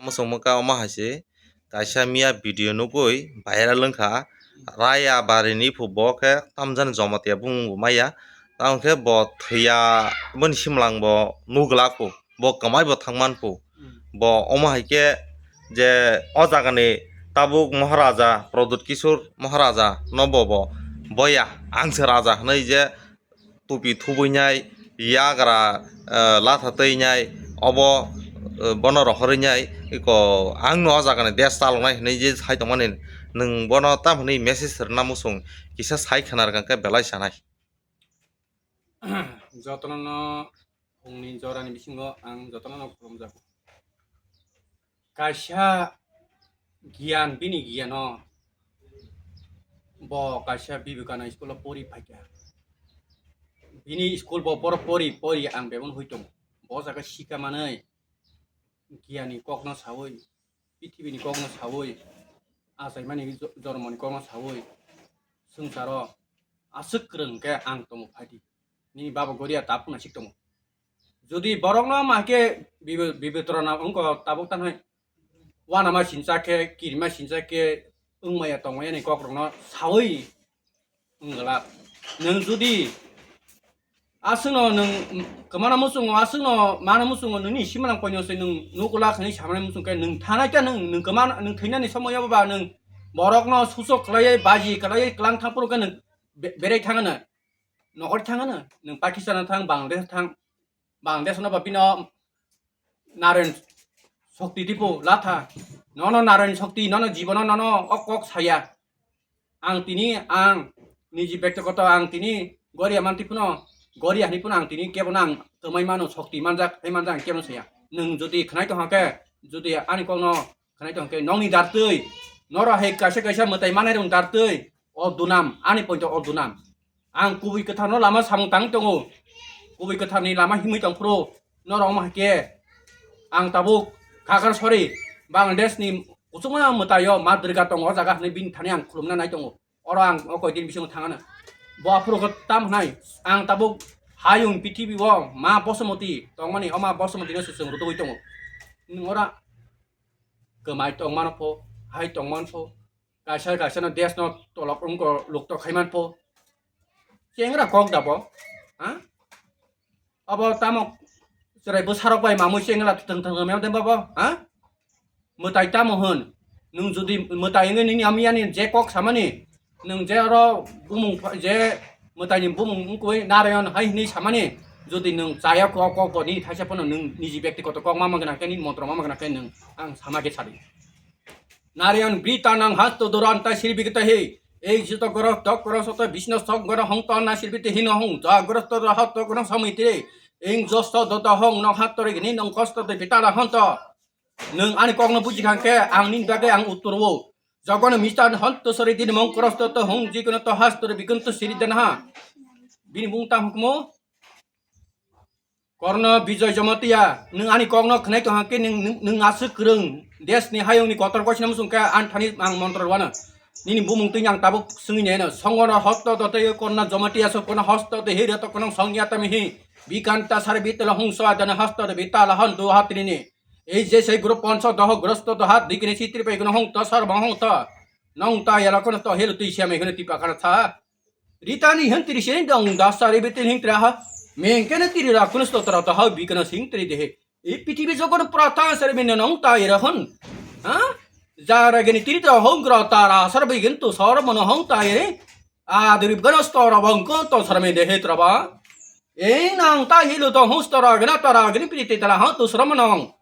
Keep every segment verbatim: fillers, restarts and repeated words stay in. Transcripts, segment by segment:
Muchung muka omo hai se kaisa miya video nugwi viral wngkha. Raya barini phu bo khe tamjani Jomotia bumung bo maya. Tamo khe bo thwiya boni simlang bo nugla phu. Bo kwmai bo thangman phu. Bo omo hai khe je o jagani tabuk Maharaja Pradyut Kishore Maharaja no bo bo boya ang se raja hwnwi je tupi thubui nai, yagra, eh, latha twi nai, obo, eh, bono rohorwi nai, iko ang no o jagani desh chaloknai hinwi je sai tongmani, nwng bono tam hinwi message rwna muchung kisa sai khwna rwkha khe belai sanai. Jotono no phungni jorani bisingo ang jotono no khulumjago. Kaisa giyan, bini giyano bo kaisa Vivekananda school o pori phaikha. Bini school bo boro pori pori ang bebon hui tongo. Bo jaga sika manwi giyani kokno sawi, pithibini kokno sawi, achaimani jo-, jormoni kokno sawi, swngcharo aswk kwrwng khe ang tongo phaidi. Nini baba Goria tabuk nasik tongo. Jodi borokno ma khe bibe-, bibetrona wngkha tabuk tanhai. Uanama sincha khe, kirima sincha khe, wngmaya tongmaya ni kokrokno sawi wngwlak. Nwng jodi aswkno nwng kwmana muchungo, aswkno mana muchungo, nini simanang koino se nwng nukula khnwi samani muchung khe nwng thanai khe nwng, nwng kwmana, nwng thwinani somoyo ba nwng borokno suchok khlaiwi, baji khlaiwi, klang thangphuru khe nwng be-, berai thangano. Nokol thangano, nwng Pakistan thang, Bangladesh thang, Bangladesh no ba bino Narayan Shakti tipo latha. Nono Narayan Shakti, nono jibono nono o kok saya. Ang tini ang niji bektigoto ang tini Goria manti puno, Goria hani puno ang tini kebono ang twmai mano, Shakti manjak, hai manjak ang kebono saya. Nwng jodi khnai tong hake, jodi ani kokno khnai tong hake nongni dartwi, noro hai kaisa kaisa mwtai manai rong dartwi, o dunam, ani pointo o dunam. Ang kubui kwtharno lama samung tang tongo. Kubui kwtharni lama himwi tong phuru norok wng hai khe ang tabuk Khagrasori Bangladesh ni kuchukma mwtaio Ma Durga tongo o jaga hwnwi bini thani ang khulumna nai tongo. Oro ang o koi din bisingo thangano. Bo aphuru khe tam hwnai ang tabuk hayung prithibi o Ma Bosomoti tongmani, o Ma Bosomoti no se chwng rutugwi tongo. Nwng ora kwmai tongmano pho, hai tongmano pho, kaisa kaisa no desh no tolok wngko lukto khaiman pho. Chengra kok da bo, ha? Abo tamo chwrai bwsarok bai mamui chengra thwng thwng mem dem bo, ha? Mwtai tamo hwn? Nwng jodi mwtai wngwi nini amiyani je kok samani, nwng je oro bumung pha-, je mwtaini bumung wngkui Narayan hai hwnwi samani, jodi nwng chaya kok, kok bo nini thaisa phano nwng niji bektigoto kok ma mangna khe, nini montro ma mangna khe nwng ang sama khe sadi. Narayan brita nang hasto duranta sirbikita he. Ei jito goro tok goro soto bisno sok goro hong to na sirbite hino hong ja goro to rahat to goro samui tire. Eng josto dota hong no hat tore gini nong kosto de bitala honto. Nwng ani kokno buji kha khe ang nini bagwi ang uttor o. Jogono mistan honto sori din mong koros to to hong jikono to has tore bikunto siri den ha. Bini bung tam hukmo. Korno Bijoy Jamatia, nwng ani kokno khwnai tong hake nwng, nwng, nwng aswk kwrwng, desh ni hayung ni kotor kochna muchung khe ani thani ang montro rwano. Nini bumung twi ang tabuk swngwi naino. Songono hosto to tei Korno Jamatia so kono hosto tei hiri to kono songya tami hi. Bikanta sar bitala hung so adana hosto de bitala hon do hatrini. Ei je sei group ponso doho grosto do hat dikini sitri pai kono hung to sar bang hung to. Nong ta yala kono to helu twi siamai kono tipa kana tha. Ritani hwn tiri sini dong dasa ribitin hing traha. Mengkene tiri rakunis to tara taha bikana sing tiri dehe. I pitibi jogon prata sari bini nong ta ira hwn. Ha? Jara gini tiri to hong gra tara sar bigin to sar mono hong ta ire. Adri gana stora bangko to sar me dehe traba. E nang ta hilu to hong stora gana tara gini piti tala hong to sar mono hong.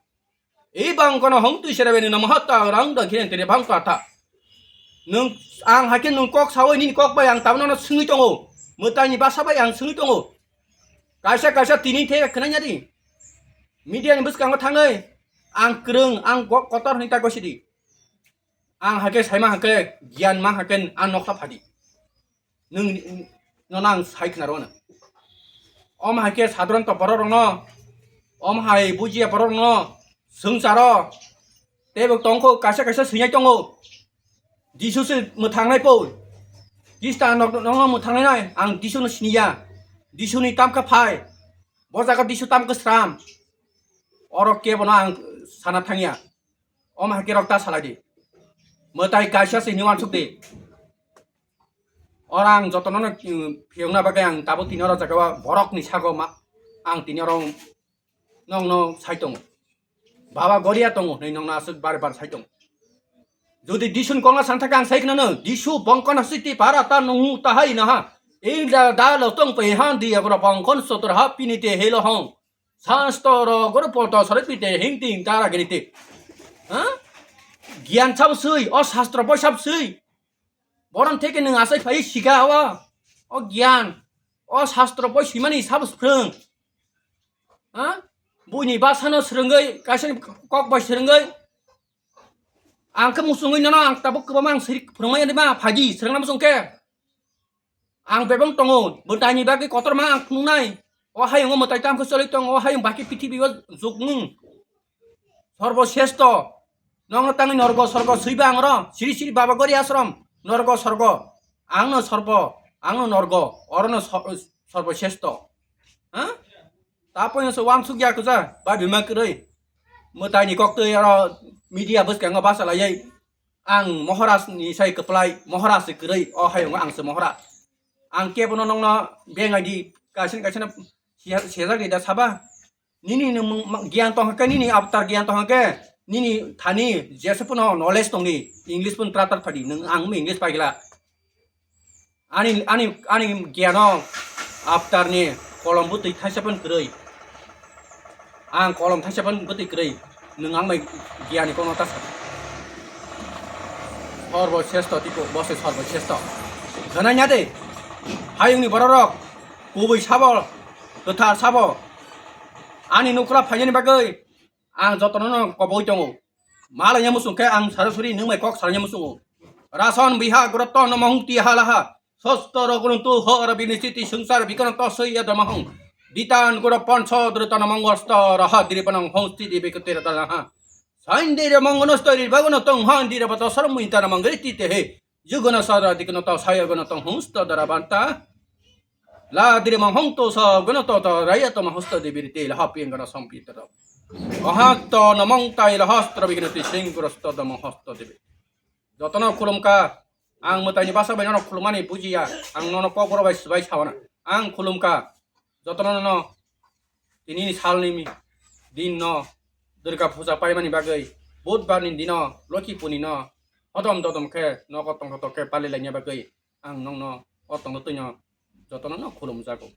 Ei bang kono hong twi sere bini namo hatta rang da khe tini bang kata. Nwng ang hakhe nwng kok sawi nini kok bai ang tabno no swngwi tongo. Mwtai ni basa bai ang swngwi tongo. Kaisa kaisa tini the khwnanya di. Media ni bwskango thangwi ang kwrwng ang kok kotor hwnwi ta gosi di. Ang hakhe saima hakhe giyan ma hakhe ang nokha phadi. Nwng nono ang sai khna rwno. Omo hai khe sadharanto borok rokno, omo hai bujiya borok rokno swngcharo teibo tongkho, kaisa kaisa swinai tongo. Jisu se mwthangnai po. Khristan nok nokno mwthangnai nai ang Jisu no siniya. Jisu ni tamkha phai. Bo jaga Jisu tamkha sram. Oro kebono ang sana thangya. Omo hai khe rok ta salai di. Mwtai kaisa se hwnwi uansuk di. Oro ang jotono no, mm, phiyokna bagwi ang tabuk tini oro jaga o borok ni sago ma, ang tini oro nokno sai tongo. Baba goria tongo hwnwi nokno aswk bar bar sai tongo. Jodi Disun kongna san thaka ang sai khna no, Disu bongkona siti para ta nungu ta hai na ha. Ei da da lo tong pe han di abro bongkon sotor ha pini te helo hong. Sansto ro goro poto sore pite hing ting tara gini te. Ha? Giyan sab sui, o sastro boi sab sui. Boron theke nwng asai phai sika o. O giyan, o sastro boi simani sab sprung. Ha? Buini basano srwngwi, kaisa kok bai srwngwi. Ang khe musungwi nono ang tabuk kwbangma ang siri phwrwngmani ma phaidi, srwngna musung khe. Ang bebak tongo, mwtaini bagwi kotorma ang phunuknai. O hayungo mwtai tamkhe choli tongo, o hayung baki pithibio jukmung. Sorbo sresto. Nokno tangwi norgo sorgo swiba ang oro. Siri siri baba gori asrom. Norgo sorgo. Angno sorbo, angno norgo. Orono sor-, sorbo sresto. Ha? Tapoino se wansuk ya kuja, ba bima kwrwi. Mwtaini koktwi oro media bwskango basa layai. Ang Maharaj ni sai kwplai, Maharaj se kwrwi, o hayungo ang se Maharaj. Ang kebono nokno bengai di, kaisa kaisa no siya-, sejak di da saba. Nini ni mung-, ma-, giyan tong khe, nini avatar giyan tong khe, nini thani jesa pono knowledge tong di, English pun tratar phadi, nwng ang English paigla. Ani, ani, ani giyano avatar ni kolom bwtwi thaisa phan kwrwi. Ang kolom thaisa phan bwtwi kwrwi. Nwng ang bai giyani kono ta sa. Sorbo sresto tipo, bo se sorbo sresto. Ganai nya de. Hayungni bororok kubui sabo, kwthar sabo. Ani nukra phainani bagwi ang jotono no koboi tongo. Malanya musung khe ang sarasuri nwng bai kok salanya musungo. Rason biha gurotto namahung tihalaha. Sosto rogununtu ho ara binisiti sungsar bikana to soya damahung. Ditan guro ponso drutana mangosto raha diripanang hongsti di bikatira dalaha. Saindira mangonosto ri bagono tong han dira bato sarmui tana mangriti tehe. Yugana sara dikana to saya gana tong hongsto darabanta. La diri mang hong to sa gana to ta raya to ma hosta de birite la hapi gana sompi ta. Ohak to namong tai la hostra bigna ti sing gurasta da mang hosta de. Jotono khulumka, ang mwtaini basa bai nono khulumani bujiya, ang nono kokoro bai sbai sawana. Ang khulumka, jotono nono tini ni salni mi din no Durga puja paimani bagwi, Budbar ni dino, Loki puni no, hodom dodom khe, nogo tongthotok khe pali laina bagwi, ang nokno o tongthotok no jotono no khulumjago.